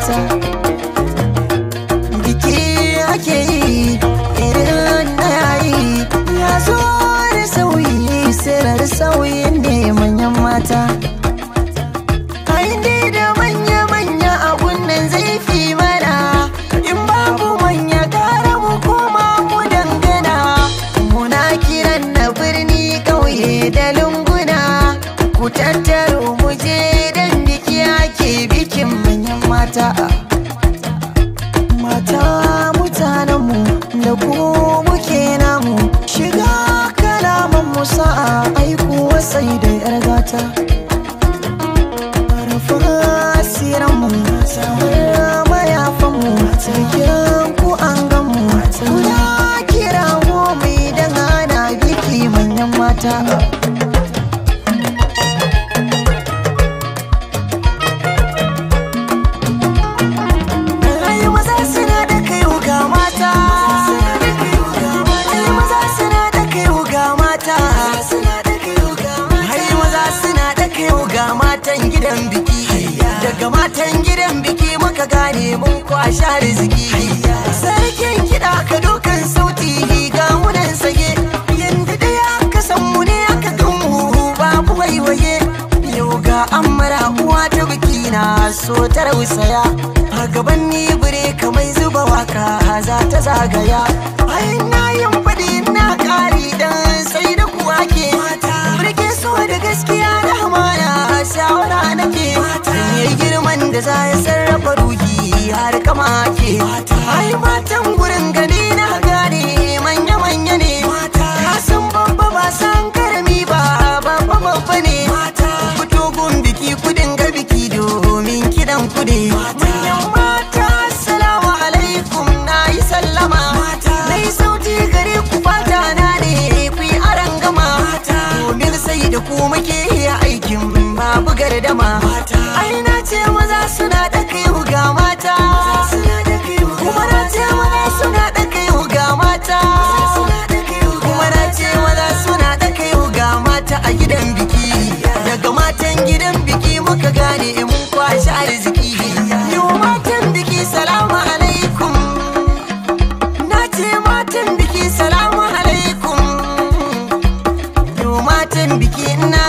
mata. Biki ake yi irin na yayi, ya zo da sauyi, sirar sauyin ne manyan mata. Ai da manya-manya abun nan zai fi mana, in babu manya gara mu koma mu dangana. Muna kiran na birni ƙauye da lunguna, ku tattaro mu je dan biki ake bikin manyan mata. Mata mutanenmu da ku muke namu, shiga kalaman mu sa'a aikuwa sai da yar gata. Rufin asiranmu, samar mayafanmu, bikin ku an ganmu, kuna kira mu idan ana biki manyan mata. Ai maza suna da kai ga mata, ai maza suna da kai ga mata, ai maza suna da kai ga matan gidan biki. Daga matan gidan biki muka gane mun kwashi arziki. Sarkin kiɗa ka dokan sauti ga munan sage, yanda ɗaya aka san mu ne aka gan mu babu waiwaye. Yau ga amara uwa ta biki na so ta rausaya, a gaban ni bure kamar zuba waka za ta zagaya. Ai na yin faɗi na ƙari dan sai da kuwa ke burge so da gaskiya da amana shawara nake. Yayi girman da za ya sarrafa ruhi har kama ke. Ai matan gurin gani na gane manya-manya ne, ka san babba ba san karami ba, babba babba ne. Fito gun biki kudin ga biki domin kidan kude. Manyan mata assalamu alaikum na yi sallama, na yi sauti gare ku fata na ne ku yi arangama. Domin sai da ku muke iya aikin babu gardama. Ai na ce maza suna da kai ga mata, kuma na ce maza suna da kai ga mata, kuma na ce maza suna da kai ga mata a gidan biki. Daga matan gidan biki muka gane mun kwashi arziki. Yau matan biki salamu alaikum, na ce matan biki salamu alaikum. Yau matan biki ina